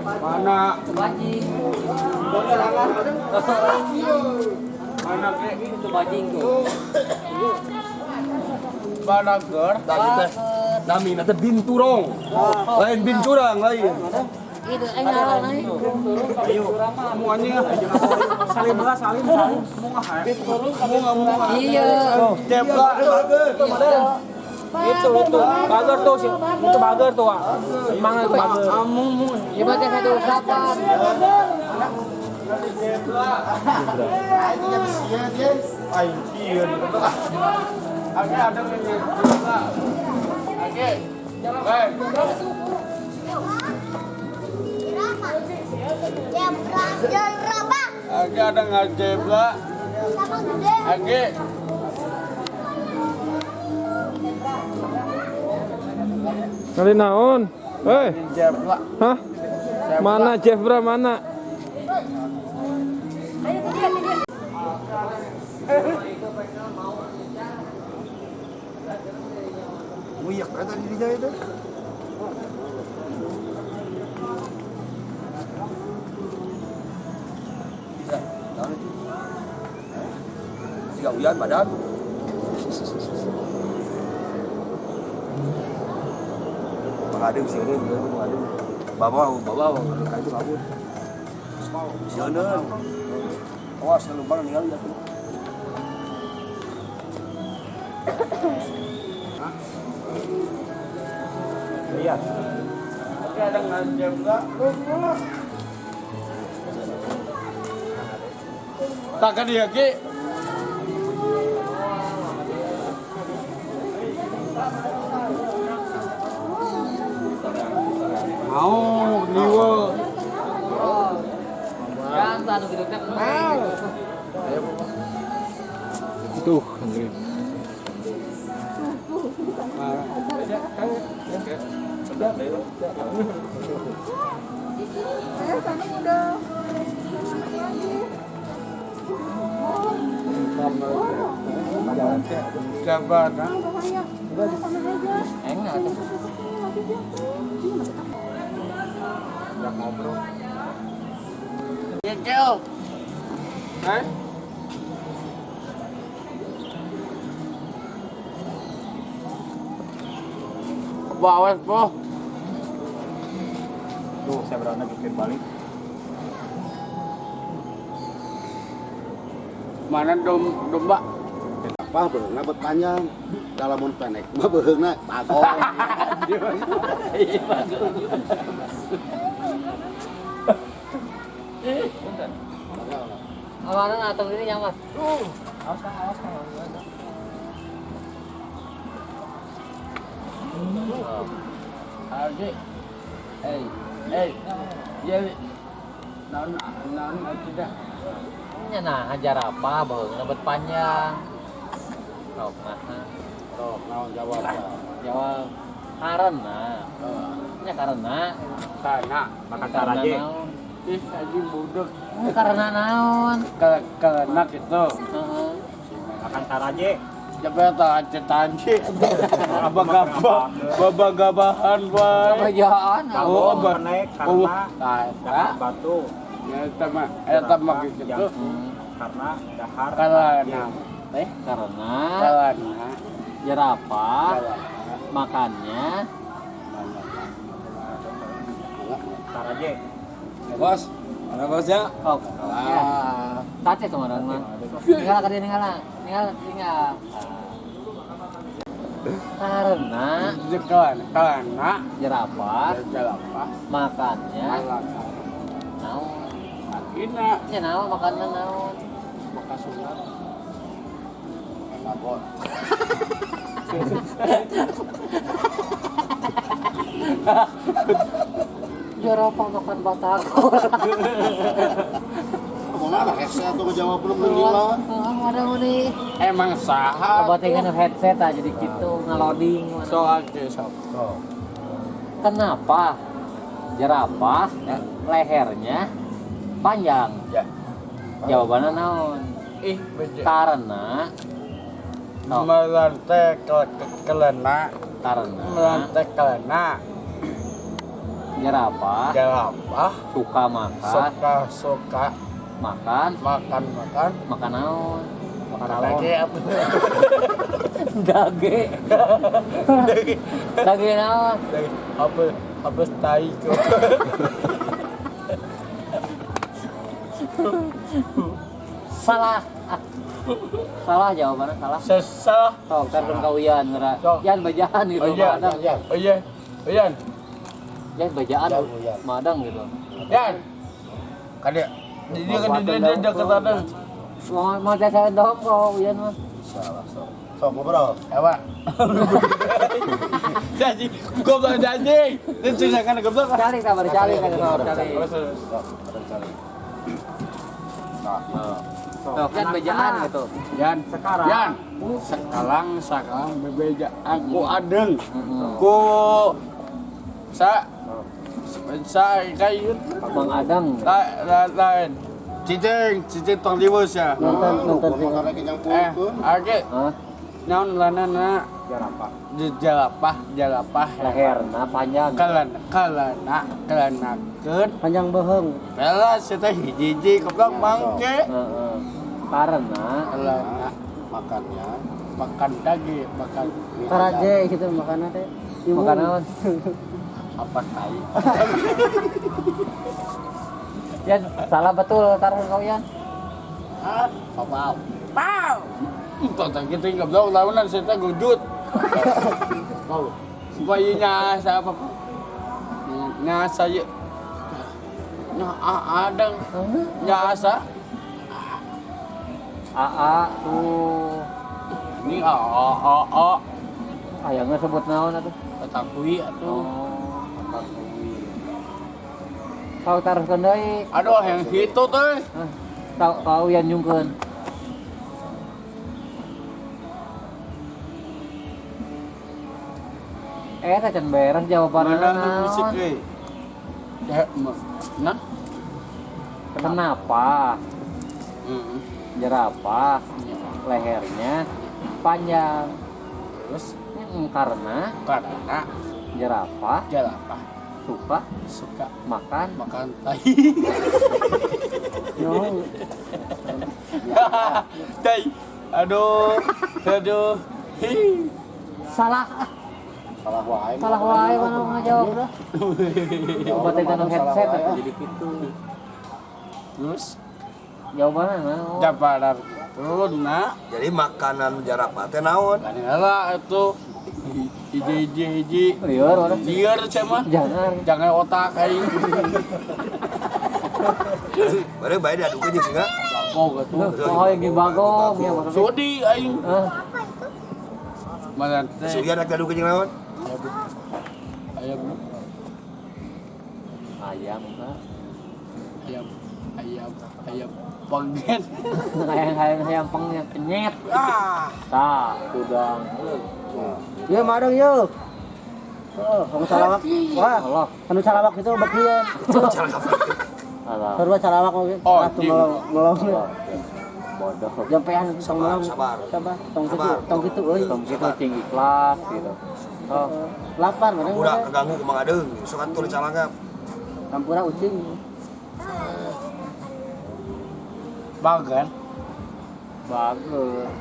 Mana? Bajing. Mana ke? Itu bajing tuh. Balager. Nami nanti binturong. Lain bincurang lain. Itu ngaran euy. Semuanya saling belas saling saling semua. Semua. Iya. Jebla. Itu bager tuh sih. Itu bager tuh, Wak. Emang itu bager. Amung. Ieu mah teh satu usapan. Oke, ada yang jebla. Oke. Baik. Oke, ada nggak jebla? Oke. Ngali naon? Hei, Jebla. hah? Mana Jeffra mana? Uyak kata dirinya itu. Bisa. Naon itu? Tiga uyan badan. Mengadeng sih ini, mengadeng. Bawa, bawa, bawa, itu kabur. Sieun. Awas lubang ninggal ya. Lihat. Oke, ada nggak jebla? Takkan dia ki. Mau niwa. Kan anu kitu teh. Tuh, anjir. Sana udah lagi. Jabat. Bahaya. Sana aja. Enak. Udah ngobrol. Kecil. Hah? Awas, po. Tuh, saya berani jungkir balik. Mana domba? Apa beheungna bet panjang. Dalamun pendek mah beheungna bagong. Iya, bagong. Awalan atau ini yang Mas. Awas Kang, awas Kang. Oke. Eh, eh. Ya. Naon naon tidak. Nya nah hajar apa baheungna bet panjang. Rok nah. Rok naon jawab. Jawab karena. Nya karena Karena makan taraje. Ih, anjing budek. Karena naon? Karena gitu. Heeh. Makan taraje. Coba tak tadi. Abah babagabahan bae. Kerjaan. Oh, abah. Karena Karena batu. Ya eta mah gitu. Karena dahar. Karena teh Karena karena jerapah makannya Taraje. Bos, mana bosnya? Oh, ya. Tace kemarin mah. Tinggal ka dieu tinggal. Tinggal tinggal. Karena karena jerapah jerapah makannya makan naon? Akina Nya naon makanna naon? Makan sunat. Babon. Jerapah makan batagor. Mana headset tuh ngejawab belum gila. Ada nih. Emang saha? Kebatingan headset aja jadi gitu ngeloading. Soal sok. Kenapa jerapah lehernya panjang? Ya. Jawabannya naon? Ih, beje. Karena Melantai ke kelena, karena melantai kelena. Jerapah Jerapah suka makan. Suka suka makan makan makan makan naon? Makan naon? Dage apa? Dage. Dage. Dage naon? Dage. Apa apa tai kok. Salah. Salah jawabannya salah. Salah. Sok tarung ka Uyan geura. Yan bajaan gitu. Oh iya. Oh iya. Uyan. Yan bajaan. Madang gitu. Yan. Kade. Dia kan dia dekat ada. Mau mau saya dong kok Uyan mah. Salah sok. Sok ngobrol. Apa? Janji, goblok janji. Itu jangan goblok. Cari sabar cari kan cari. Cari. Nah, Sok kan bejaan gitu. Yan, Sekarang. Yan. Sekarang sekarang bebejaan ku adeng. Ku sa sa kayu Bang Adang. Lain. Cicing, cicing tong liwus ya. Nonton nonton Eh, ake. Hah? Naon lanana Jerapah. Jerapah, jerapah leherna panjang. Kelana, kelana, kelanakeun Panjang bohong. Bela saya hiji-hiji goblok mangke. Heeh. Karena Kelana makannya makan daging, makan Karaje gitu makannya teh. Makan naon? Apa tai? Yan, salah betul taruh kau Yan. Hah? Pau. Pau. Entah tak kita goblok lawanan saya teh gujut. Pau. Bayinya saya apa? Nya saya. Nya adang. Nya asa. AA tuh. Ini a a a. Ayangnya sebut naon atuh? Katakui atuh. Oh, kau taruhkeun deui. Aduh, yang hitu teh. Tau kau yang nyungkeun. Eh, teh can beres jawabanna. Mana musik euy? Ya, nah. Kenapa? Jerapah lehernya panjang. Terus karena jerapah jerapah suka makan makan tai. Tai. Aduh, aduh. Salah. Salah wae. Salah wae mana ngajawab dah. Coba teh kana headset atuh jadi kitu. Terus jawabanna naon? Jawaban itu nah. Jadi makanan jerapah teh naon? Lah itu hiji hiji. Lieur mana? Lieur cenah mah. Jangan. Jangan otak aing. Bare bae diadukeun jeung singa. Bagong atuh. Oh, yang bagong ya maksudnya. Sudi aing. Mana teh? Sudi anak diadukeun jeung naon? Ayam. Ayam Kak. Ayam. Ayam ayam pengen. Ayam pengen penyet. Ah. Tah, udang. Ya marang yuk. Oh, kamu salawak. Wah, Allah. Anu salawak itu bagian. Alah. Sarua salawak oge. Oh, nolong. Bodoh. Jampean tong nolong. Sabar. Sabar. Tong kitu, tong kitu euy. Tong kitu cing ikhlas gitu. Oh, Lapar mana? Hampura keganggu ku Mang Adeung. Sok atuh dicalangap. Hampura ucing. Bagan. Bagus.